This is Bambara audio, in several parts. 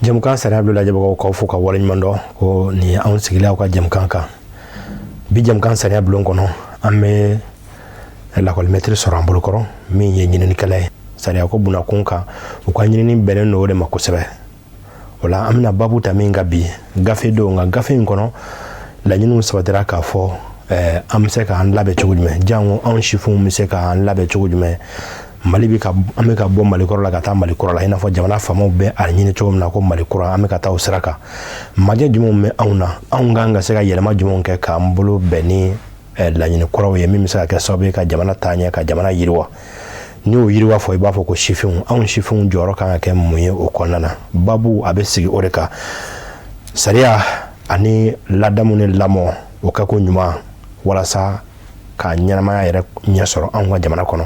Jɛmukan Sariya Bulon lajɛbagaw, k'aw fo ka waleɲuman dɔn ko nin ye anw sigilen aw ka jɛmukan kan bi. Jɛmukan Sariya Bulon kɔnɔ, an bɛ lakɔlimɛtiri sɔrɔ an bolokɔrɔ min ye ɲininikɛla ye sariya ko bunakun kan. U ka ɲinini bɛnnen don o de ma kosɛbɛ. O la, an bɛna babu ta min ka bi, gafe don, nka gafe in kɔnɔ, laɲiniw sabatira k'a fɔ an bɛ se k'an labɛn cogo jumɛn, jango anw sifinw bɛ se k'an labɛn cogo jumɛn. Mali bɛ ka, an bɛ ka bɔ Mali kɔrɔ la ka taa Mali kura la, i n'a fɔ jamana faamaw bɛ a ɲini cogo min na ko Mali kura, an bɛ ka taa o sira kan. Majɛ jumɛnw bɛ anw na? Anw kan ka se ka yɛlɛma jumɛnw kɛ k'an bolo bɛn ni laɲini kuraw ye, min bɛ se ka kɛ sababu ye ka jamana taa ɲɛ, ka jamana yiriwa? N'i y'o yiriwa fɔ, i b'a fɔ ko sifinw, anw sifinw jɔyɔrɔ kan ka kɛ mun ye o kɔnɔna na? Babu a bɛ sigi o de kan: sariya ani ladamu ni lamɔ, o kɛko ɲuman walasa ka ɲɛnamaya yɛrɛ ɲɛ sɔrɔ anw ka jamana kɔnɔ.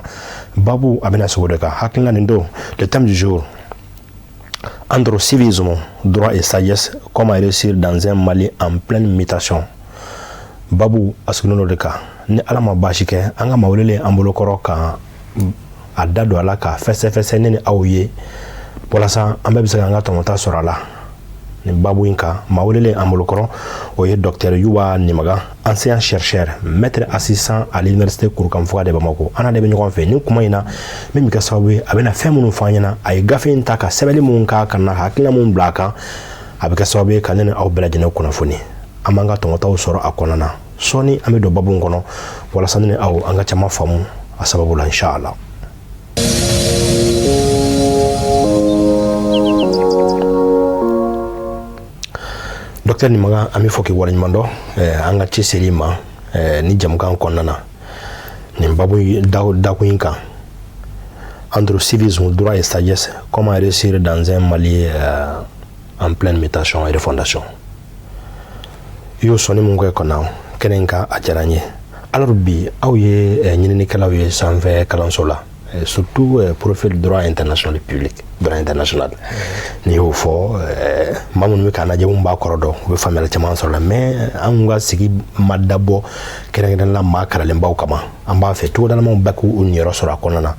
Babu a bɛna sigi o de kan. Hakilina nin don, le thème du jour: entre civisme, droit et sagesse, comment réussir dans un Mali en pleine mutation. Babu a sigilen don o de kan. Ni Ala ma baasi kɛ, an ka maa welelen an bolokɔrɔ ka a da don a la k'a fɛsɛfɛsɛ ne ni aw ye, walasa an bɛɛ bɛ se k'an ka tɔmɔta sɔrɔ a la nin babu in kan. Maa welelen an bolokɔrɔ, o ye docteur Yuba Nimaga, enseignant chercheur, maître assistant à l'université Kurukanfuga de Bamako. An n'ale bɛ ɲɔgɔn fɛ nin kuma in na, min bɛ kɛ sababu ye a bɛna fɛn minnu fɔ an ɲɛna, a ye gafe in ta ka sɛbɛnni minnu k'a kan na, hakilina minnu bila a kan, a bɛ kɛ sababu ye ka ne ni aw bɛɛ lajɛlen kunnafoni, an b'an ka tɔmɔtaw sɔrɔ a kɔnɔna na. Sɔɔni an bɛ don babu in kɔnɔ, walasa ne ni aw an ka caman faamu a sababu la, inshallah. Docteur Nimaga, an bɛ fɔ k'i waleɲuman dɔn an ka ci seri ma ni jamukan kɔnɔna na nin babu dakun in kan: entre civisme, droit et sagesse, comment réussir dans un Mali en pleine mutation et refondation. I y'o sɔnni mun kɛ kɔnɔ kɛnɛ in kan, a diyara n ye. Alors bi, aw ye ɲininikɛlaw ye sanfɛ kalanso la, surtout profil droit international public, droit international. N'i y'o fɔ, maa minnu bɛ k'a lajɛ, mun b'a kɔrɔ dɔn, u bɛ faamuyali caman sɔrɔ la. Mais anw ka sigi ma dabɔ kɛrɛnkɛrɛnnen la maa kalanlenbaw kama. An b'a fɛ togodalamaw bɛɛ k'u niyɔrɔ sɔrɔ a kɔnɔna na.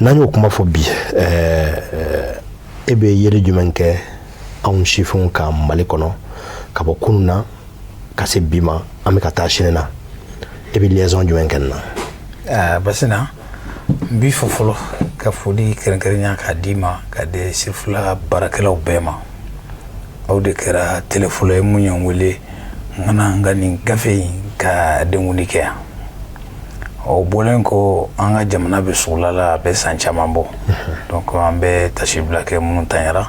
N'an y'o kuma fɔ bi, e bɛ yeli jumɛn kɛ anw sifinw ka Mali kɔnɔ, ka bɔ kunun na ka se bi ma, an bɛ ka taa sini na? E bɛ liaison jumɛn kɛ nin na? Basina, n b'i fɔ fɔlɔ ka foli kɛrɛnkɛrɛnya k'a d'i ma, ka di Sirifila baarakɛlaw bɛɛ ma. Aw de kɛra télé fɔlɔ ye mun ye n wele n ka na n ka nin gafe in ka denkundi kɛ yan. O bɔlen kɔ, an ka jamana bɛ sugula la, a bɛ san caman bɔ. Donc an bɛ tasibila kɛ minnu tanyara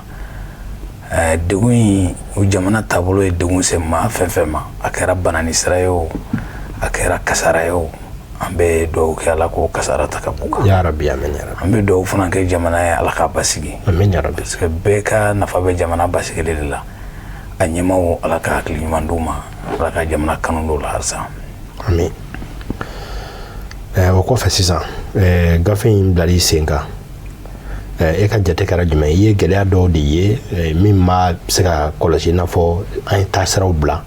degun in. O jamana taabolo ye degun se maa fɛn fɛn ma, a kɛra banani sira ye o, a kɛra kasara ye o, an bɛ dugawu kɛ Ala k'o kasara ta ka b'u kan. Ya Rabbi, amin ya Rabbi. An bɛ dugawu fana kɛ jamana ye, Ala k'a basigi. Amin ya Rabbi. Parce que bɛɛ ka nafa bɛ jamana basigili de la. A ɲɛmaaw, Ala ka hakili ɲuman d'u ma, Ala ka jamana kanu d'u la halisa. Amin. O kɔfɛ sisan, gafe in bilali sen kan, e ka jate kɛra jumɛn? I ye gɛlɛya dɔw de ye min ma se ka kɔlɔsi, i n'a fɔ an ye taasiraw bila,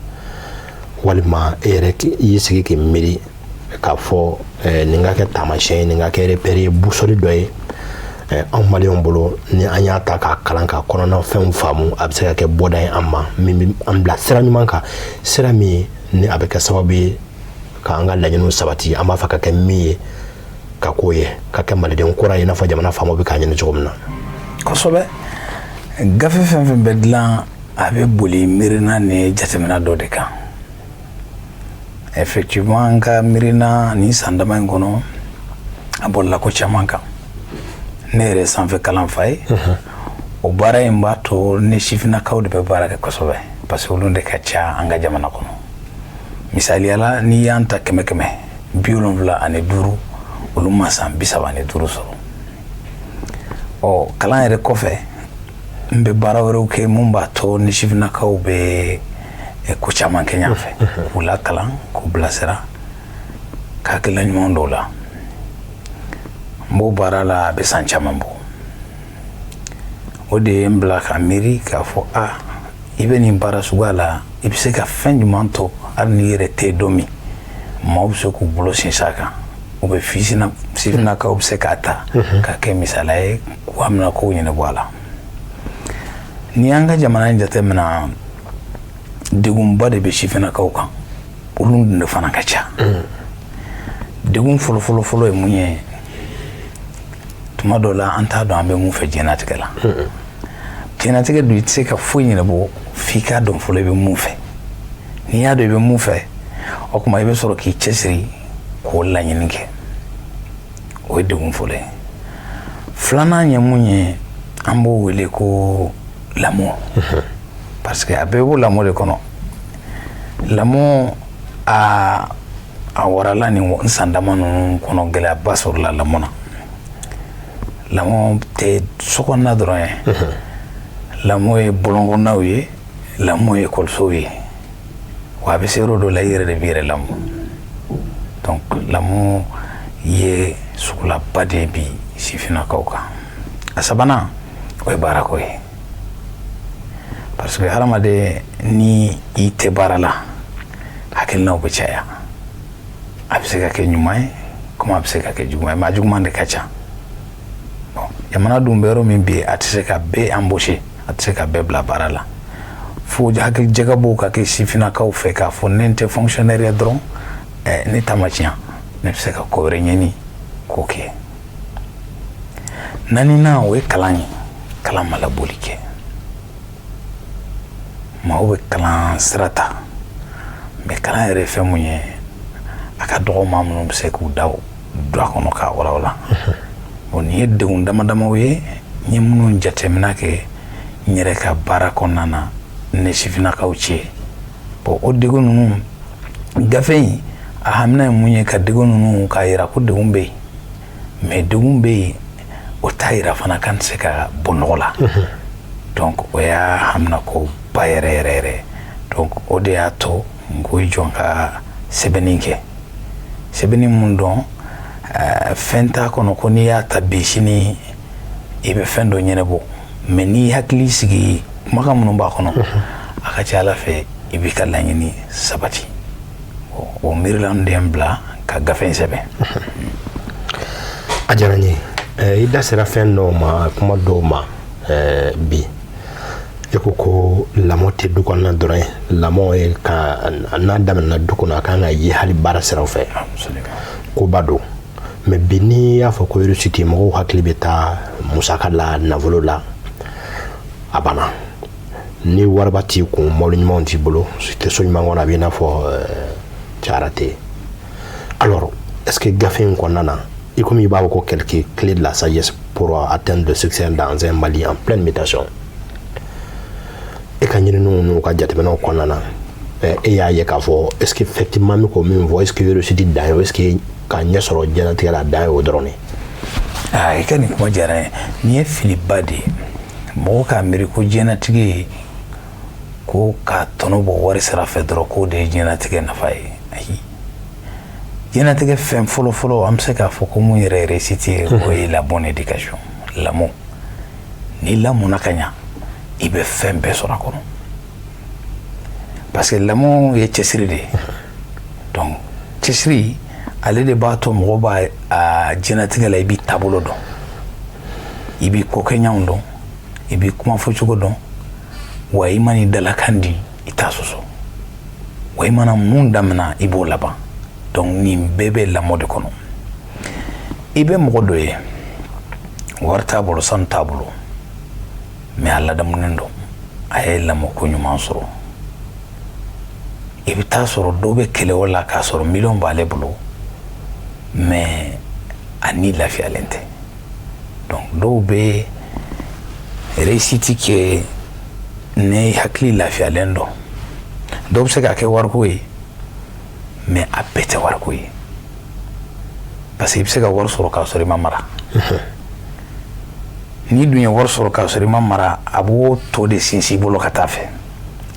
walima e yɛrɛ i y'i sigi k'i miiri k'a fɔ nin ka kɛ taamasiyɛn ye, nin ka kɛ repère ye, boussole dɔ ye anw maliyɛnw bolo, ni an y'a ta k'a kalan, ka kɔnɔna fɛnw faamu, a bɛ se ka kɛ bɔda ye an ma, min bɛ an bila sira ɲuman kan, sira min ni a bɛ kɛ sababu ye k'an ka laɲiniw sabati, an b'a fɛ ka kɛ min ye, ka k'o ye, ka kɛ maliden kura ye, i n'a fɔ jamana faamaw bɛ k'a ɲini cogo min na? Kosɛbɛ. Gafe fɛn fɛn bɛ dilan, a bɛ boli miirina ni jateminɛ dɔ de kan. Effectivement, an ka miirina nin san dama in kɔnɔ, a bolila ko caman kan. Ne yɛrɛ ye sanfɛ kalan fa ye. O baara in b'a to ni sifinnakaw de bɛ baara kɛ kosɛbɛ, parce que olu de ka ca an ka jamana kɔnɔ. Misaliya la, n'i y'an ta 100 100, 75, olu ma san 35 sɔrɔ. Ɔ kalan yɛrɛ kɔfɛ, n bɛ baara wɛrɛw kɛ mun b'a to ni sifinnakaw bɛ ko caman kɛ ɲɔgɔn fɛ, k'u lakalan, k'u bilasira, ka hakilina ɲuman dɔw la. N b'o baara la, a bɛ san caman bɔ. O de ye n bila ka miiri k'a fɔ a i bɛ nin baara suguya la, i bɛ se ka fɛn jumɛn to, hali n'i yɛrɛ tɛ don min, maaw bɛ se k'u bolo sinsin a kan, u bɛ sifinnakaw bɛ se k'a ta ka kɛ misaliya ye k'u hamina kow ɲɛnabɔ a la. N'i y'an ka jamana in jateminɛ, degunba de bɛ sifinnakaw kan, olu dun de fana ka ca. Degun fɔlɔ fɔlɔ ye mun ye? Tuma dɔ la, an t'a dɔn an bɛ mun fɛ diɲɛlatigɛ la. Diɲɛlatigɛ dun, i tɛ se ka foyi ɲɛnabɔ f'i k'a dɔn fɔlɔ i bɛ mun fɛ. N'i y'a dɔn i bɛ mun fɛ, o tuma i bɛ sɔrɔ k'i cɛsiri k'o laɲini kɛ. O ye degun fɔlɔ ye. Filanan ye mun ye? An b'o wele ko lamɔ, parce que a bɛɛ b'o lamɔ de kɔnɔ. Lamɔ, a warala nin san dama ninnu kɔnɔ, gɛlɛyaba sɔrɔla lamɔ na. Lamɔ tɛ sokɔnɔna dɔrɔn ye, lamɔ ye bɔlɔnkɔnɔnaw ye, lamɔ ye ekɔlisow ye, wa a bɛ se yɔrɔ dɔ la, i yɛrɛ de b'i yɛrɛ lamɔ. Donc lamɔ ye sugulaba de ye bi sifinnakaw kan. A sabanan, o ye baarako ye, parce que hadamaden, ni i tɛ baara la, hakilinaw bɛ caya. A bɛ se ka kɛ ɲuman ye komi a bɛ se ka kɛ juguman ye, mais a juguman de ka ca. Bon, jamana dun bɛ yɔrɔ min bi, a tɛ se ka bɛɛ embaucher, a tɛ se ka bɛɛ bila baara la, fo hakili jagabɔw ka kɛ sifinnakaw fɛ k'a fɔ ne tɛ fonctionnaire ye dɔrɔn, ne ta ma tiɲɛ, ne bɛ se ka ko wɛrɛ ɲini k'o kɛ. Naaninan, o ye kalan ye. Kalan ma labɔli kɛ, maaw bɛ kalan sira ta, mais kalan yɛrɛ ye fɛn mun ye, a ka dɔgɔ maa minnu bɛ se k'u da don a kɔnɔ k'a walawala. Bon, nin ye degun dama damaw ye n ye minnu jateminɛ kɛ n yɛrɛ ka baara kɔnɔna na ne sifinnakaw cɛ. Bon, o degun ninnu, gafe in a hamina ye mun ye? Ka degun ninnu k'a yira ko degun bɛ yen, mais degun bɛ yen, o t'a yira fana k'an tɛ se ka bɔ nɔgɔ la. Donc o y'a hamina ko ba yɛrɛ yɛrɛ yɛrɛ. Donc o de y'a to n ko i jɔ n ka sɛbɛnni kɛ, sɛbɛnni mun dɔn fɛn t'a kɔnɔ ko n'i y'a ta bi, sini i bɛ fɛn dɔ ɲɛnabɔ. Mais n'i hakili sigi kumakan minnu b'a kɔnɔ, a ka ca ala fɛ i b'i ka laɲini sabati. O miirila de n bila ka gafe in sɛbɛn. A diyara n ye. I da sera fɛn dɔw ma, kuma dɔw ma bi. E ko ko lamɔ tɛ du kɔnɔna dɔrɔn ye. Lamɔ ye ka n'a daminɛna du kɔnɔ, a kan ka ye hali baara siraw fɛ, koba don. Mais bi, n'i y'a fɔ ko réussite, mɔgɔw hakili bɛ taa musaka la, nafolo la, a banna. Ni wariba t'i kun, mɔbili ɲumanw t'i bolo, i tɛ so ɲuman kɔnɔ, a b'i n'a fɔ cayara tɛ. Alors, est ce que gafe in kɔnɔna na, i komi i b'a fɔ ko quelques clés de la sagesse pour atteindre le succès dans un Mali en pleine mutation, e ka ɲininiw n'u ka jateminɛw kɔnɔna na, e y'a ye k'a fɔ est ce que effectivement bɛ k'o min fɔ, est ce que réussite dan ye, est ce que ka ɲɛ sɔrɔ diɲɛlatigɛ la, dan ye o dɔrɔn de? Aa, i ka nin kuma diyara n ye. Nin ye filiba de ye. Mɔgɔ k'a miiri ko diɲɛlatigɛ ye ko ka tɔnɔ bɔ wari sira fɛ dɔrɔn, k'o de ye diɲɛlatigɛ nafa ye. Ayi, diɲɛlatigɛ fɛn fɔlɔ fɔlɔ, an bɛ se k'a fɔ ko mun yɛrɛ réussite ye, o ye la bonne éducation, lamɔ. N'i lamɔna ka ɲa, i bɛ fɛn bɛɛ sɔrɔ a kɔnɔ, parce que lamɔ ye cɛsiri de ye. Donc cɛsiri, ale de b'a to mɔgɔ b'a a diɲɛlatigɛ la, i b'i taabolo dɔn, i b'i kokɛɲaw dɔn, i b'i kuma fɔcogo dɔn, wa i man'i dalakan di, i t'a sɔsɔ, wa i mana mun damina, i b'o laban. Donc nin bɛɛ bɛ lamɔ de kɔnɔ. I bɛ mɔgɔ dɔ ye, wari t'a bolo, sanu t'a bolo, mais a ladamunen don, a ye lamɔko ɲuman sɔrɔ. I bɛ taa sɔrɔ dɔw bɛ kɛlɛ o la k'a sɔrɔ miliyɔn b'ale bolo, mais a ni lafiyalen tɛ. Donc dɔw bɛ réussite kɛ ne hakili lafiyalen dɔn. Dɔw bɛ se ka kɛ wariko ye, mais a bɛɛ tɛ wariko ye, parce que i bɛ se ka wari sɔrɔ k'a sɔrɔ i ma mara. N'i dun ye wari sɔrɔ k'a sɔrɔ i ma mara, a b'o tɔ de sinsin i bolo ka taa fɛ,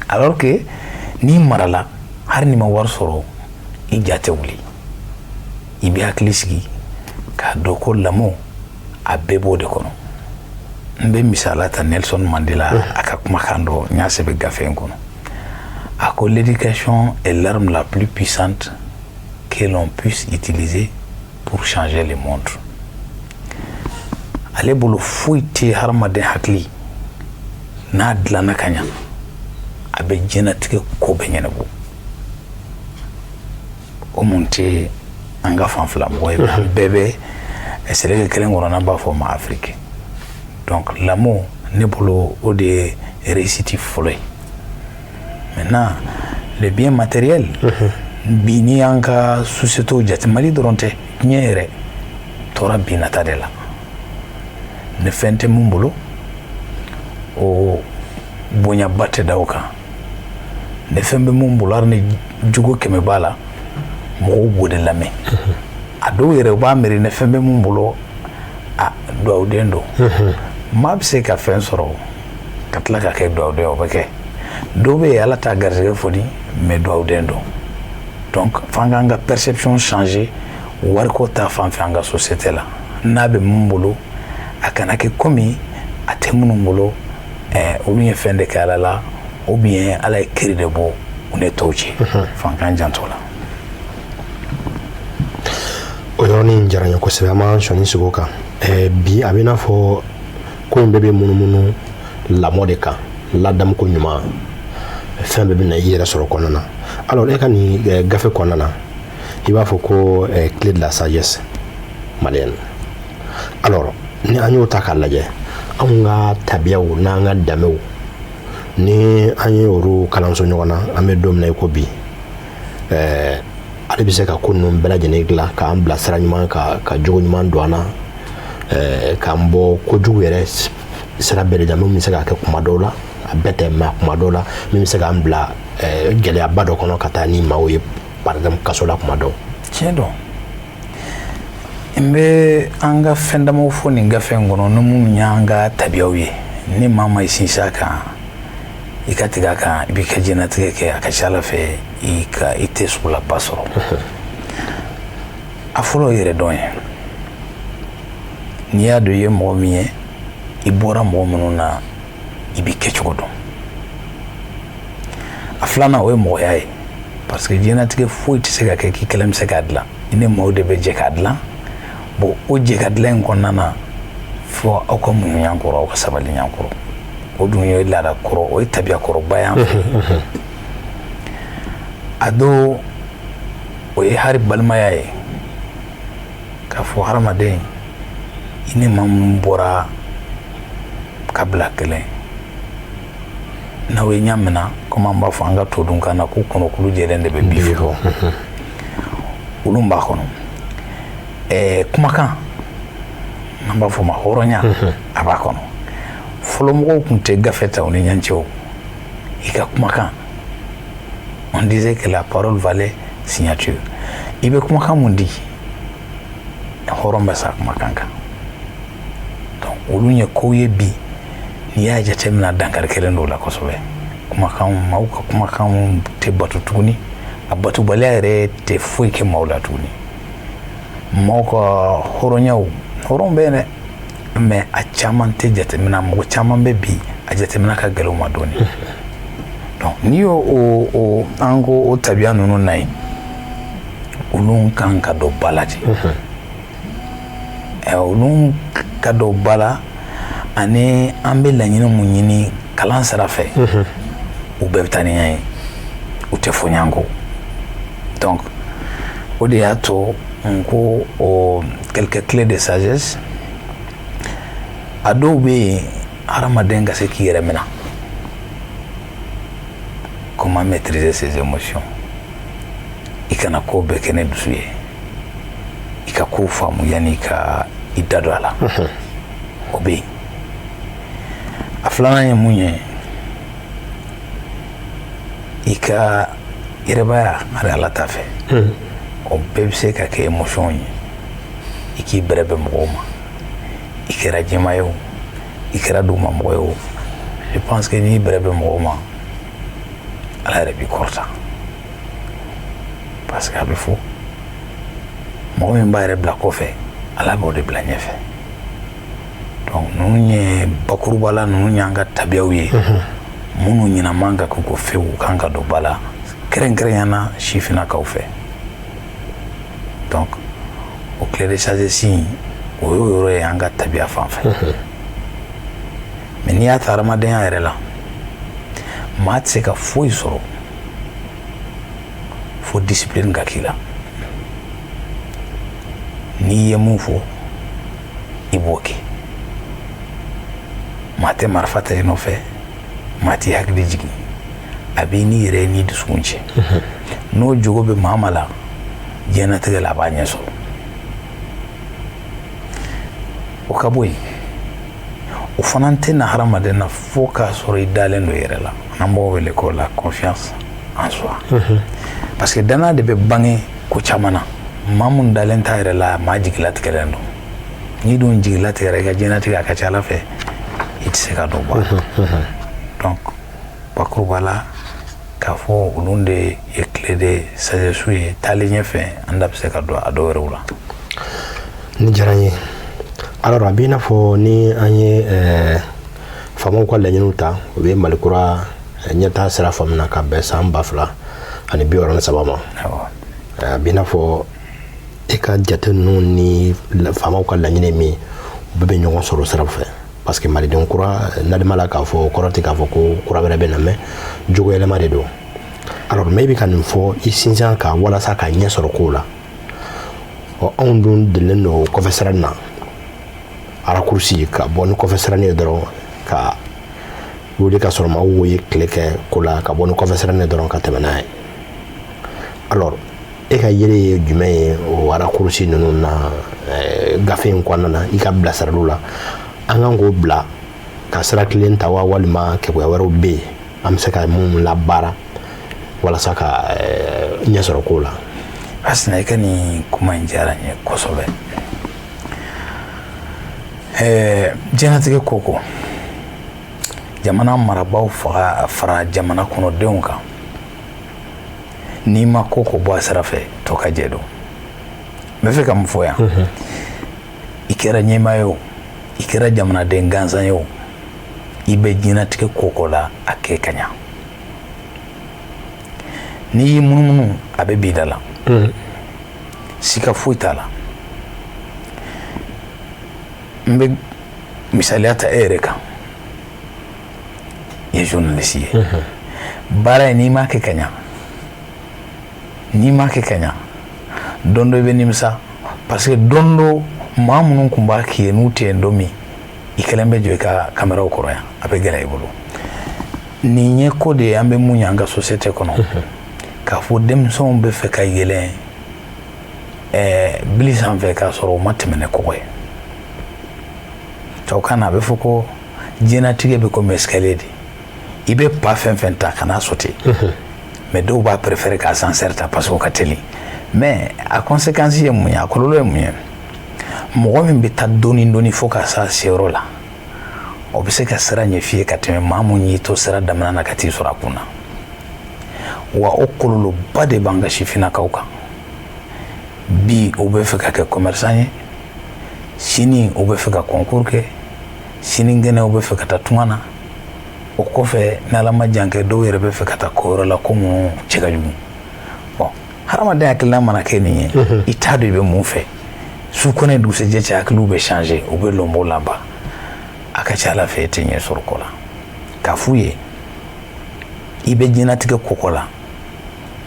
alors que n'i marala, hali n'i ma wari sɔrɔ, i ja tɛ wuli, i bɛ hakili sigi k'a dɔn ko lamɔ, a bɛɛ b'o de kɔnɔ. N bɛ misala ta Nelson Mandela, a ka kumakan dɔ, n y'a sɛbɛn gafe in kɔnɔ. A ko: "L'éducation est l'arme la plus puissante que l'on puisse utiliser pour changer le monde." Ale bolo, foyi tɛ hadamaden hakili N'a dilanna ka ɲa, a bɛ diɲɛnatigɛ ko bɛɛ ɲɛnabɔ. O mun tɛ an ka fan fila mɔgɔ ye, an bɛɛ bɛ seleke kelen kɔnɔ, n'an b'a fɔ o ma Afiriki. Donc lamɔ, ne bolo, o de ye réussite fɔlɔ ye. Maintenant, le bien matériel, bi ni y'an ka société jate, Mali dɔrɔn tɛ, diɲɛ yɛrɛ tora bi nata de la. Ni fɛn tɛ mun bolo, o bonyaba tɛ da o kan. Ni fɛn bɛ mun bolo, hali ni jogo 100 b'a la, mɔgɔw b'o de lamɛn. A dɔw yɛrɛ, u b'a miiri ni fɛn bɛ mun bolo, a dugawuden don. Maa bɛ se ka fɛn sɔrɔ ka tila ka kɛ dugawuden, o bɛ kɛ. Dɔw bɛ yen, Ala t'a garisɛgɛ foni, mais dugawuden don. Donc f'an k'an ka perception changer wariko ta fan fɛ an ka société la. N'a bɛ mun bolo, a kana kɛ komi a tɛ minnu bolo, olu ye fɛn de kɛ Ala la, ou bien Ala ye kiri de bɔ u ni tɔw cɛ. F'an k'an janto o la. O yɔrɔnin diyara n ye kosɛbɛ. An b'an sɔnni sigi o kan. Bi a bɛ i n'a fɔ ko in bɛɛ bɛ munumunu lamɔ de kan, ladamuko ɲuman, fɛn bɛɛ bɛ na i yɛrɛ sɔrɔ kɔnɔna na. Alors, e ka nin gafe kɔnɔna na, i b'a fɔ ko clé de la sagesse malienne. Alors, ni an y'o ta k'a lajɛ, anw ka tabiyaw n'an ka danbew, ni an ye olu kalanso ɲɔgɔn na, an bɛ don min na i ko bi, ale bɛ se ka ko ninnu bɛɛ lajɛlen dilan k'an bila sira ɲuman kan, ka jogo ɲuman don an na, k'an bɔ kojugu yɛrɛ sira bɛɛ de la, min bɛ se ka kɛ kuma dɔw la, a bɛɛ tɛ, mais kuma dɔw la, min bɛ se k'an bila gɛlɛyaba dɔ kɔnɔ ka taa ni maaw ye, par exemple kaso la kuma dɔw. Tiɲɛ don. N bɛ an ka fɛn damaw fɔ nin gafe in kɔnɔ, ni minnu y'an ka tabiyaw ye. Ni maa ma i sinsin a kan, i ka tigɛ a kan, i b'i ka diɲɛlatigɛ kɛ, a ka ca Ala fɛ, i ka i tɛ sugulaba sɔrɔ. A fɔlɔ ye yɛrɛ dɔn ye. N'i y'a dɔn i ye mɔgɔ min ye, i bɔra mɔgɔ minnu na, i b'i kɛcogo dɔn. A filanan, o ye mɔgɔya ye, parce que diɲɛlatigɛ foyi tɛ se ka kɛ k'i kelen bɛ se k'a dilan. I ni maaw de bɛ jɛ k'a dilan. Bon, o jɛ ka dilan in kɔnɔna na, fo aw ka muɲu ɲɔgɔn kɔrɔ, aw ka sabali ɲɔgɔn kɔrɔ. O dun ye laada kɔrɔ, o ye tabiya kɔrɔba y'an fɛ. A dɔw, o ye hali balimaya ye, k'a fɔ hadamaden, i ni maa min bɔra kabila kelen, n'aw ye ɲa minɛ, komi an b'a fɔ an ka todunkan na ko kɔnɔkulu jɛlen de bɛ bi fɔ, olu b'a kɔnɔ. Kumakan, n'an b'a fɔ o ma hɔrɔnya, a b'a kɔnɔ. Fɔlɔmɔgɔw tun tɛ gafe ta u ni ɲɔgɔn cɛ. O i ka kumakan, on disait que la parole valait signature. I bɛ kumakan mun di, hɔrɔn bɛ sa kumakan kan. Donc olu ye kow ye bi, n'i y'a jateminɛ, dankari kelen don la kosɛbɛ. Kumakan, maaw ka kumakan tɛ bato tuguni. A batobaliya yɛrɛ tɛ foyi kɛ maaw la tuguni. Maaw ka hɔrɔnyaw, hɔrɔn bɛ yen dɛ, mais a caman tɛ jateminɛ. Mɔgɔ caman bɛ bi, a jateminɛ ka gɛlɛn u ma dɔɔni. Donc n'i y'o o an ko o tabiya ninnu na yen, olu kan ka don ba la de. Olu ka don ba la, ani an bɛ laɲini mun ɲini kalan sira fɛ, u bɛɛ bɛ taa ni ɲɔgɔn ye, u tɛ fɔ ɲɔgɔn kɔ. Donc o de y'a to n ko o quelques clés de sagesse. A dɔw bɛ yen, hadamaden ka se k'i yɛrɛ minɛ, comment maîtriser ses émotions. I kana ko bɛɛ kɛ ne dusu ye, i ka kow faamu yanni i ka i da don a la, o bɛ yen. A filanan ye mun ye? I ka yɛrɛbaya, hali Ala ta fɛ, o bɛɛ bɛ se ka kɛ émotion ye. I k'i bɛrɛ bɛn mɔgɔw ma, i kɛra jɛma ye o, i kɛra dugumamɔgɔ ye o, je pense que n'i bɛrɛ bɛn mɔgɔw ma, Ala yɛrɛ b'i kɔrɔta, parce que a bɛ fɔ mɔgɔ min b'a yɛrɛ bila kɔfɛ, Ala b'o de bila ɲɛfɛ. Donc ninnu ye bakuruba la, ninnu y'an ka tabiyaw ye, minnu ɲina man ka k'u ko fewu, kan ka don ba la, kɛrɛnkɛrɛnya na sifinnakaw fɛ. Donc o clé de sagesse in, o y'o yɔrɔ ye an ka tabiya fan fɛ. Mais n'i y'a ta hadamadenya yɛrɛ la, maa tɛ se ka foyi sɔrɔ fo discipline ka k'i la. N'i ye mun fɔ, i b'o kɛ. Maa tɛ marifa ta i nɔfɛ, maa t'i hakili jigin, a b'i n'i yɛrɛ n'i dusukun cɛ. N'o jogo bɛ maa ma la diɲɛnatigɛ la, a b'a ɲɛ sɔrɔ. O ka bɔ yen, o fana tɛ na hadamaden na fo k'a sɔrɔ i dalen don i yɛrɛ la. N'an b'o wele ko la confiance en soi, parce que danaya de bɛ bange ko caman na. Maa mun dalen t'a yɛrɛ la, maa jigilatigɛlen don. N'i dun jigilatigɛra i ka diɲɛnatigɛ, a ka ca ala fɛ i tɛ se ka dɔ bɔ a la. Donc bakuruba la, k'a fɔ olu de ye clé de sagesse ye. Taalen ɲɛfɛ, an da bɛ se ka don a dɔw wɛrɛw la. Ni diyara n ye. Alors, a b'i n'a fɔ ni an ye faamaw ka laɲiniw ta, u bɛ Mali kura ɲɛtaa sira faamu na ka bɛn san 2063 ma. A b'i n'a fɔ e ka jate ninnu ni faamaw ka laɲini min, u bɛɛ bɛ ɲɔgɔn sɔrɔ sira fɛ, parce que maliden kura nalima la, k'a fɔ kɔrɔ tɛ k'a fɔ ko kura wɛrɛ bɛ na, mais jogo yɛlɛma de don. Alors, mais i bɛ ka nin fɔ, i sinsin ka walasa ka ɲɛ sɔrɔ kow la. Ɔ, anw dun delilen don kɔfɛ sira na, raccourci, ka bɔ ni kɔfɛ siranin ye dɔrɔn, ka wuli ka sɔrɔ maaw ye tile kɛ ko la, ka bɔ ni kɔfɛ siranin ye dɔrɔn ka tɛmɛ n'a ye. Alors, e ka yeli ye jumɛn ye o raccourci ninnu na gafe in kɔnɔna na, i ka bilasiraliw la? An kan k'o bila ka sira kelen ta wa, walima kɛgoya wɛrɛw bɛ yen an bɛ se ka mun labaara walasa ka ɲɛ sɔrɔ kow la? Asina, i ka nin kuma in diyara n ye kosɛbɛ. Diɲɛnatigɛ ko ko jamana marabaaw faga fara jamana kɔnɔdenw kan, n'i ma ko ko bɔ a sira fɛ, to ka jɛ don. N bɛ fɛ ka mun fɔ yan? I kɛra ɲɛmaa ye o, i kɛra jamanaden gansan ye o, i bɛ diɲɛnatigɛ ko ko la, a kɛ ka ɲa. N'i y'i munumunu, a bɛ b'i da la, sika foyi t'a la. N bɛ misaliya ta e yɛrɛ kan. I ye journaliste ye. Baara in, n'i m'a kɛ ka ɲa, n'i m'a kɛ ka ɲa, don dɔ i bɛ nimisa, parce que don dɔ maa minnu tun b'a k'i ye, n'u tɛ yen don min, i kɛlen bɛ jɔ i ka caméraw kɔrɔ yan, a bɛ gɛlɛya i bolo. Nin ye ko de ye an bɛ mun ye an ka société kɔnɔ, k'a fɔ denmisɛnw bɛ fɛ ka yɛlɛn bili sanfɛ k'a sɔrɔ u ma tɛmɛ ni kɔgɔ ye. Tubabukan na, a bɛ fɔ ko diɲɛlatigɛ bɛ komi escalier de. I bɛ pas fɛn fɛn ta, kana sauter. Mais dɔw b'a préférer ka ascenseur ta parce que o ka teli. Mais a conséquence ye mun ye? A kɔlɔlɔ ye mun ye? Mɔgɔ min bɛ taa dɔɔni dɔɔni fo ka s'a seyɔrɔ la, o bɛ se ka sira ɲɛf'i ye ka tɛmɛ maa mun y'i to sira daminɛ na ka t'i sɔrɔ a kun na. Wa o kɔlɔlɔba de b'an ka sifinnakaw kan bi. U bɛ fɛ ka kɛ commerçant ye sini, u bɛ fɛ ka concours kɛ sinikɛnɛ, u bɛ fɛ ka taa tunga na. O kɔfɛ, n'Ala ma jan kɛ, dɔw yɛrɛ bɛ fɛ ka taa ko wɛrɛ la, ko minnu cɛ ka jugu. Bon, hadamaden hakilina mana kɛ nin ye, i t'a dɔn i bɛ mun fɛ. Su kɔnɛ dugusɛjɛ cɛ, hakiliw bɛ changer, u bɛ lɔnbɔ laban. A ka ca ala fɛ, e tɛ ɲɛ sɔrɔ ko la. K'a f'u ye, i bɛ diɲɛlatigɛ koko la,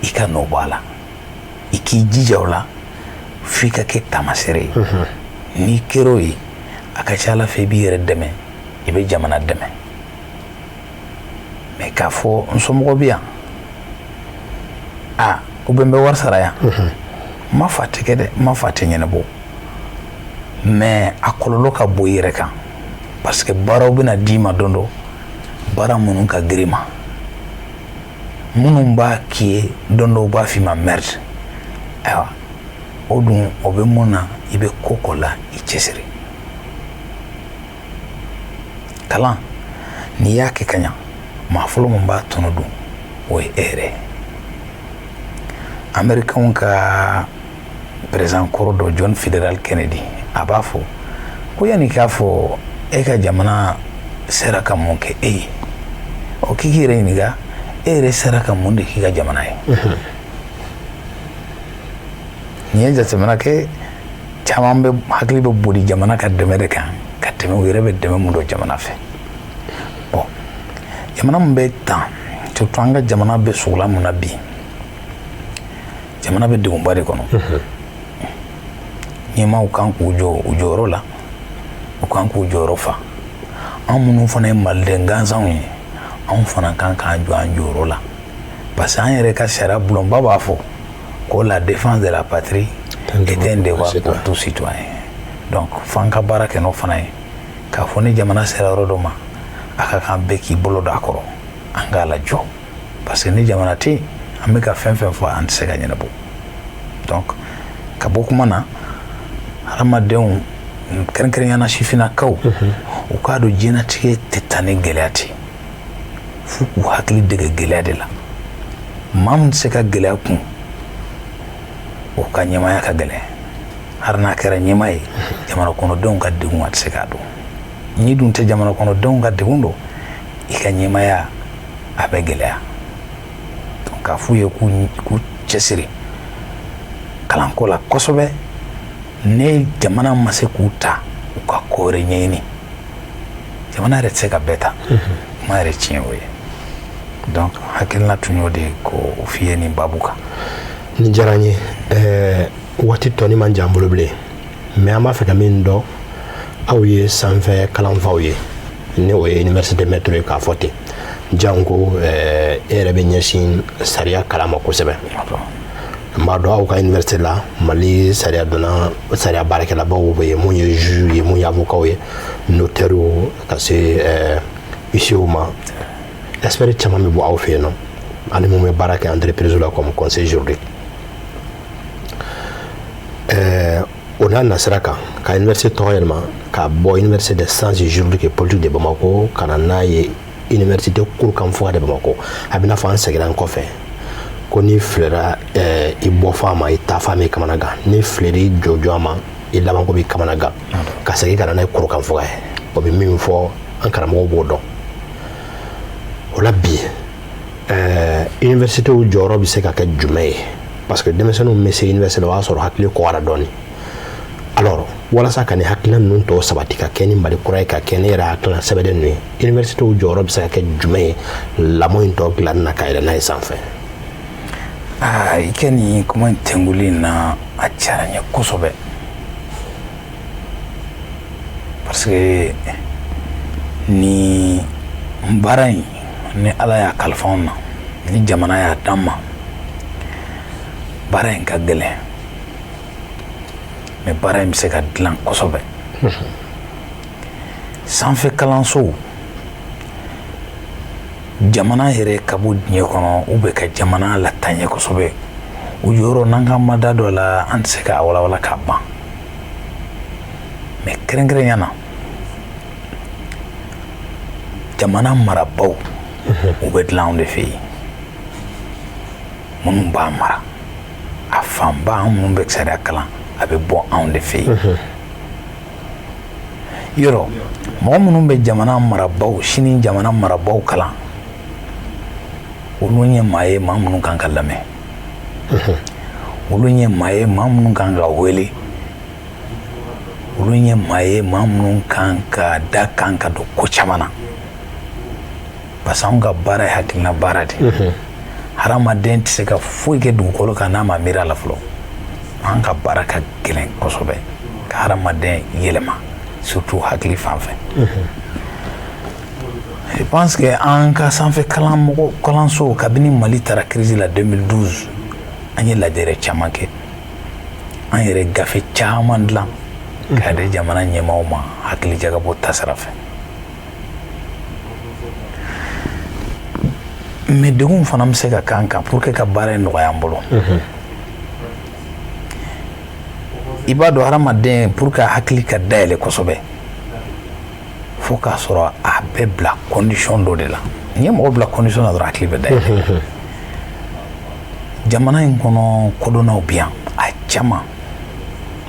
i ka nɔ bɔ a la, i k'i jija o la f'i ka kɛ taamasere ye. N'i kɛra o ye, a ka ca ala fɛ i b'i yɛrɛ dɛmɛ, i bɛ jamana dɛmɛ. Mais k'a fɔ n somɔgɔ bɛ yan, a u bɛ n bɛ wari sara yan, n ma fɔ a tɛ kɛ dɛ, n ma fɔ a tɛ ɲɛnabɔ, mais a kɔlɔlɔ ka bon i yɛrɛ kan, parce que baaraw bɛna d'i ma don dɔ, baara minnu ka girin ma, minnu b'a k'i ye don dɔw b'a f'i ma merde. Ayiwa, o dun, o bɛ mun na? I bɛ ko ko la, i cɛsiri. Kalan, n'i y'a kɛ ka ɲa, maa fɔlɔ min b'a tɔnɔ dun, o ye e yɛrɛ ye. Américain ka président kɔrɔ dɔ, John Fitzgerald Kennedy, a b'a fɔ ko yanni k'a fɔ e ka jamana sera ka mun kɛ e ye, o k'i k'i yɛrɛ ɲininka, e yɛrɛ sera ka mun de k'i ka jamana ye? Nin ye jateminɛ kɛ. Caman bɛ hakili bɛ boli jamana ka dɛmɛ de kan ka tɛmɛ u yɛrɛ bɛ dɛmɛ mun don jamana fɛ. Jamana min bɛ tan, surtout an ka jamana bɛ sugula mun na bi, jamana bɛ degunba de kɔnɔ. Ɲɛmaaw kan k'u jɔ u jɔyɔrɔ la, u kan k'u jɔyɔrɔ fa. An minnu fana ye maliden gansanw ye, anw fana kan k'an jɔ an jɔyɔrɔ la, parce que an yɛrɛ ka sariya bulonba b'a fɔ ko la défense de la patrie est un devoir pour tout citoyen. Donc f'an ka baara kɛ n'o fana ye, k'a fɔ ni jamana sera yɔrɔ dɔ ma, a ka kan bɛɛ k'i bolo don a kɔrɔ, an k'a lajɔ, parce que ni jamana tɛ yen, an bɛ ka fɛn fɛn fɔ, an tɛ se ka ɲɛnabɔ. Donc ka bɔ kuma na, hadamadenw, kɛrɛnkɛrɛnnenya la sifinnakaw, u k'a dɔn diɲɛnatigɛ tɛ taa ni gɛlɛya tɛ. F'u k'u hakili dege gɛlɛya de la. Maa min tɛ se ka gɛlɛya kun, o ka ɲɛmaaya ka gɛlɛn. Hali n'a kɛra ɲɛmaa ye, jamana kɔnɔdenw ka degun, a tɛ se k'a dɔn. N'i dun tɛ jamana kɔnɔdenw ka degun dɔn, i ka ɲɛmaaya a bɛ gɛlɛya. Donc k'a f'u ye k'u cɛsiri kalanko la kosɛbɛ. Ne jamana ma se k'u ta, u ka ko wɛrɛ ɲɛɲini. Jamana yɛrɛ tɛ se ka bɛɛ ta, kuma yɛrɛ tiɲɛ o ye. Donc hakilina tun y'o de ye k'o f'i ye nin babu kan. Nin diyara n ye. Waati tɔni man jan bolo bilen, mais an b'a fɛ ka min dɔn, aw ye sanfɛ kalanfaw ye, ni o ye université maître ye k'a fɔ ten, janko e yɛrɛ bɛ ɲɛsin sariya kalan ma kosɛbɛ. N b'a dɔn aw ka université la, Mali sariya dɔnna, sariya baarakɛlabaw bɛ yen, mun ye juge ye, mun ye avocat ye, notaire, ka se huissier ma. Expert caman bɛ bɔ aw fɛ yen nɔ, ani mun bɛ baara kɛ entreprise la comme conseil juridique. O n'a nasira kan, ka université tɔgɔ yɛlɛma ka bɔ Université des sciences juridiques et politiques de Bamako ka na n'a ye Université Kurukanfuga de Bamako, a bɛ n'a fɔ an seginna an kɔfɛ ko n'i filɛra i bɔ fa ma, i taa fa ma, i kamana gan. N'i filɛra i jɔjɔ ma, i labanko b'i kamana gan. Ka segin ka na n'a ye Kurukanfuga ye, o bɛ min fɔ, an karamɔgɔw b'o dɔn o la. Bi université jɔyɔrɔ bɛ se ka kɛ jumɛn ye? Parce que denmisɛnninw bɛ se université la, o y'a sɔrɔ hakili kɔgɔra dɔɔnin. Alors walasa ka nin hakilina ninnu tɔw sabati ka kɛ ni Mali kura ye, ka kɛ ne yɛrɛ hakilina sɛbɛnden ninnu ye, université jɔyɔrɔ bɛ se ka kɛ jumɛn ye lamɔ in tɔ dilanni na ka yɛlɛ n'a ye sanfɛ? Aa, i kɛ nin kuma in tɛnguli in na, a diyara n ye kosɛbɛ, parce que ni baara in, ni Ala y'a kalifa anw na, ni jamana y'a d'an ma, baara in ka gɛlɛn, mais baara in bɛ se ka dilan kosɛbɛ. Sanfɛ kalansow, jamana yɛrɛ ka bɔ diɲɛ kɔnɔ, u bɛ ka jamana lataaɲɛ kosɛbɛ. O yɔrɔ n'an ka ma da dɔ la, an tɛ se k'a walawala k'a ban, mais kɛrɛnkɛrɛnya na, jamana marabaw, u bɛ dilan anw de fɛ yen. Minnu b'a mara, a fanba, an minnu bɛ sariya kalan, a bɛ bɔ anw de fɛ yen. Yɔrɔ mɔgɔ minnu bɛ jamana marabaw, sini jamana marabaw kalan, olu ye maa ye, maa minnu kan ka lamɛn, olu ye maa ye, maa minnu kan ka wele, olu ye maa ye, maa minnu kan ka da kan ka don ko caman na, parce que anw ka baara ye hakilina baara de ye. Hadamaden tɛ se ka foyi kɛ dugukolo kan n'a ma miiri a la fɔlɔ. An ka baara ka gɛlɛn kosɛbɛ, ka hadamaden yɛlɛma, surtout hakili fan fɛ. Je pense que an ka sanfɛ kalanmɔgɔ kalanso, kabini Mali taara crise la 2012, an ye lajɛrɛ caman kɛ, an yɛrɛ gafe caman dilan k'a di jamana ɲɛmaaw ma hakili jagabɔ tasira fɛ. Mais degun fana bɛ se ka k'an kan pour que ka baara in nɔgɔya an bolo. I b'a dɔn, hadamaden, pour que a hakili ka dayɛlɛ kosɛbɛ, fo k'a sɔrɔ a bɛ bila condition dɔ de la. N'i ye mɔgɔ bila condition na dɔrɔn, hakili bɛ dayɛlɛ. Jamana in kɔnɔ, kodɔnnaw bɛ yan, a caman,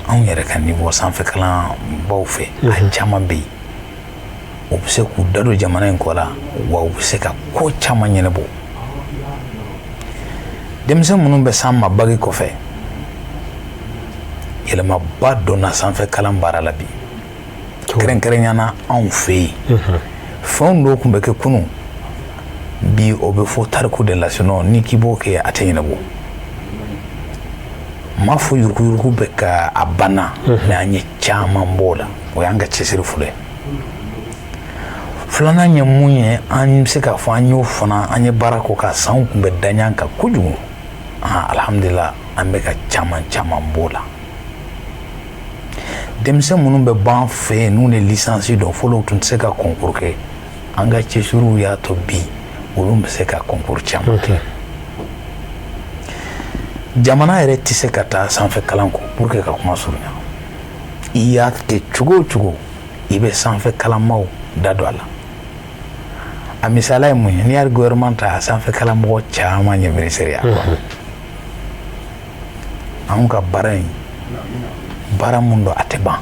anw yɛrɛ ka niveau sanfɛ kalanbaw fɛ, a caman bɛ yen, u bɛ se k'u da don jamana in kɔ la, wa u bɛ se ka ko caman ɲɛnabɔ. Denmisɛn minnu bɛ s'an ma bac kɔfɛ, yɛlɛmaba donna sanfɛ kalan baara la bi, kɛrɛnkɛrɛnya na anw fɛ yen. Fɛnw dɔw tun bɛ kɛ kunun. Bi o bɛ fɔ tariku de la, sinon ni k'i b'o kɛ, a tɛ ɲɛnabɔ. N m'a fɔ yuruguyurugu bɛ ka a banna, mais an ye caman b'o la. O y'an ka cɛsiri fɔlɔ ye. Filanan ye mun ye? An bɛ se k'a fɔ an y'o fana, an ye baara ko ka sanw tun bɛ da ɲɔgɔn kan kojugu. Alhamdulillah, an bɛ ka caman caman b'o la. Denmisɛn minnu bɛ b'an fɛ yen, n'u ni licence dɔn, fɔlɔ tun tɛ se ka concours kɛ. An ka cɛsiriw y'a to bi olu bɛ se ka concours caman kɛ. Jamana yɛrɛ tɛ se ka taa sanfɛ kalan kɔ. Pour que ka kuma surunya, i y'a kɛ cogo o cogo, i bɛ sanfɛ kalanmaw da don a la. A misala ye mun ye? N'i y'a gouvernement ta, a sanfɛ kalanmɔgɔ caman ye ministre ya. Anw ka baara in, baara mun don, a tɛ ban.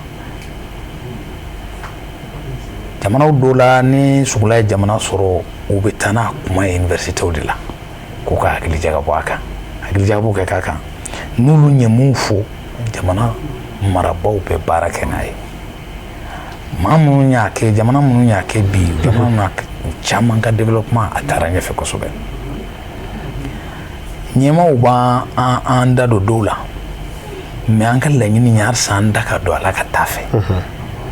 Jamanaw dɔw la, ni sugula ye jamana sɔrɔ, u bɛ taa n'a kuma ye universitéw de la k'u ka hakili jagabɔ a kan, hakili jagabɔ kɛ k'a kan. N'olu ye mun fɔ, jamana marabaaw bɛ baara kɛ n'a ye. Maa minnu y'a kɛ, jamana minnu y'a kɛ bi, jamana caman ka développement a taara ɲɛfɛ kosɛbɛ. Ɲɛmaaw b'an an da don dɔw la, mais an ka laɲini ye halisa an da ka don a la ka taa fɛ,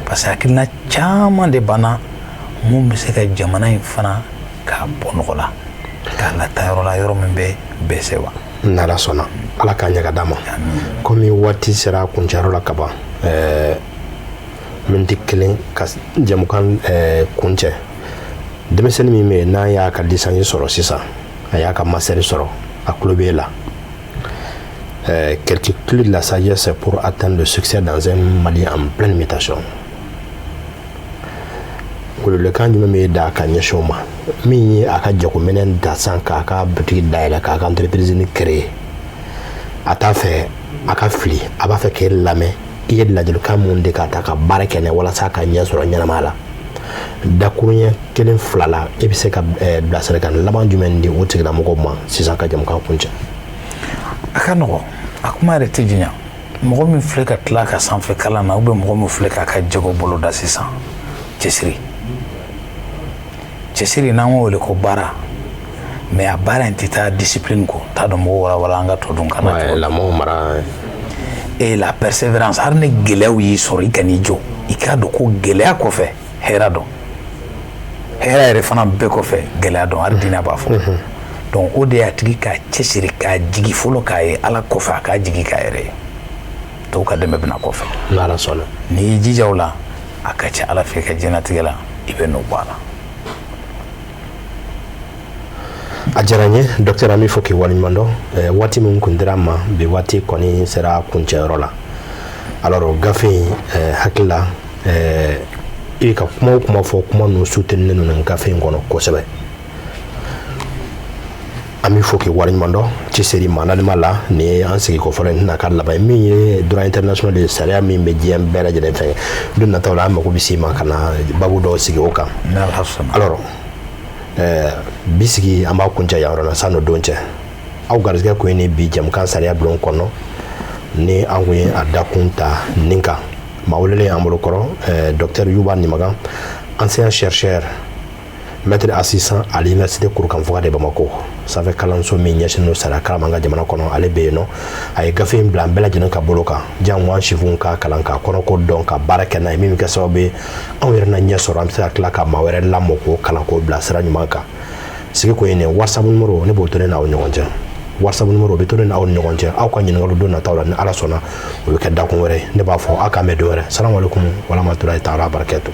parce que hakilina caman de banna mun bɛ se ka jamana in fana k'a bɔ nɔgɔ la, k'a lataa yɔrɔ la, yɔrɔ min bɛ bɛɛ sewa. N'Ala sɔnna, Ala k'a ɲɛ ka d'a ma. Komi waati sera kuncɛyɔrɔ la kaban, miniti 1 ka jɛmukan kuncɛ. Denmisɛnnin min bɛ yen n'a y'a ka licence sɔrɔ sisan, a y'a ka master sɔrɔ, a tulo b'e la, quelques clés de la sagesse pour atteindre le succès dans un Mali en pleine mutation. Welewelekan jumɛn bɛ da ka ɲɛsin o ma, min ye a ka jagominɛn da san, k'a ka butigi dayɛlɛ, k'a ka entreprise ni créer, a t'a fɛ a ka fili, a b'a fɛ k'e lamɛn, i ye ladilikan mun di ka ta ka baara kɛ n'a ye walasa ka ɲɛ sɔrɔ ɲɛnamaya la? Dakuruɲɛ kelen fila la, e bɛ se ka bilasiralikan laban jumɛn di o tigilamɔgɔw ma sisan ka jamukan kuncɛ? A ka nɔgɔ, a kuma yɛrɛ tɛ janya. Mɔgɔ min filɛ ka tila ka sanfɛ kalan na, ou bien mɔgɔ min filɛ k'a ka jago boloda sisan, cɛsiri, cɛsiri. N'an y'o wele ko baara, mais a baara in tɛ taa discipline kɔ. T'a dɔn mɔgɔw walawala an ka tɔ dun kana cogo. Lamɔ mara. Et la persévérance. Hali ni gɛlɛyaw y'i sɔrɔ, i kan'i jɔ. I k'a dɔn ko gɛlɛya kɔfɛ hɛrɛ dɔn, hɛrɛ yɛrɛ fana bɛɛ kɔfɛ gɛlɛya dɔn. Hali diinɛ b'a fɔ. Donc o de y'a tigi k'a cɛsiri, k'a jigi fɔlɔ k'a ye Ala kɔfɛ, a k'a jigi k'a yɛrɛ ye. Tɔw ka dɛmɛ bɛna kɔfɛ. N'Ala sɔnna. N'i y'i jija o la, a ka ca Ala fɛ, i ka diɲɛlatigɛ la, i bɛ nɔ bɔ a la. A diyara n ye, docteur. An b'i fo k'i waleɲuman dɔn. Waati min kun dira an ma bi, waati kɔni sera kuncɛyɔrɔ la. Alors, gafe in, hakili la, i ka kuma o kuma fɔ, kuma ninnu soutenir ninnu gafe in kɔnɔ kosɛbɛ. An b'i fo k'i waleɲuman dɔn cɛsiri ma n'ale ma la. Nin ye an sigi ko fɔlɔ ye, tɛna k'a laban ye. Min ye droit international ye, sariya min bɛ diɲɛ bɛɛ lajɛlen fɛ, don nataw la an mago bɛ s'i ma ka na babu dɔw sigi o kan. Alors, bi sigi, an b'a kuncɛ yan yɔrɔ la. San'o don cɛ, aw garijɛgɛ kun ye ni bi jɛmukan sariya bulon kɔnɔ, ni an kun ye a dakun ta nin kan. Maa welelen an bolo kɔrɔ, docteur Yuba Nimagan, enseignant chercheur, maître assistant à l'université Kurukanfuga de Bamako, sanfɛ kalanso min ɲɛsinnen don sariya kalan ma an ka jamana kɔnɔ, ale bɛ yen nɔ. A ye gafe in bila an bɛɛ lajɛlen ka bolo kan. Jango an sifinw ka kalan, k'a kɔnɔko dɔn, ka baara kɛ n'a ye, min bɛ kɛ sababu ye anw yɛrɛ na ɲɛ sɔrɔ, an bɛ se ka tila ka maa wɛrɛ lamɔ k'o kalan, k'o bila sira ɲuman kan. Sigi ko ye nin. WhatsApp numéro, ne b'o to ne n'aw ɲɔgɔn cɛ. WhatsApp numéro bɛ to ne n'aw ni ɲɔgɔn cɛ. Aw ka ɲininkaliw don nataw la, ni Ala sɔnna, o bɛ kɛ dakun wɛrɛ ye. Ne b'a fɔ aw k'an bɛn don wɛrɛ. Salamu aleykum warahmatulahi taala barakatu.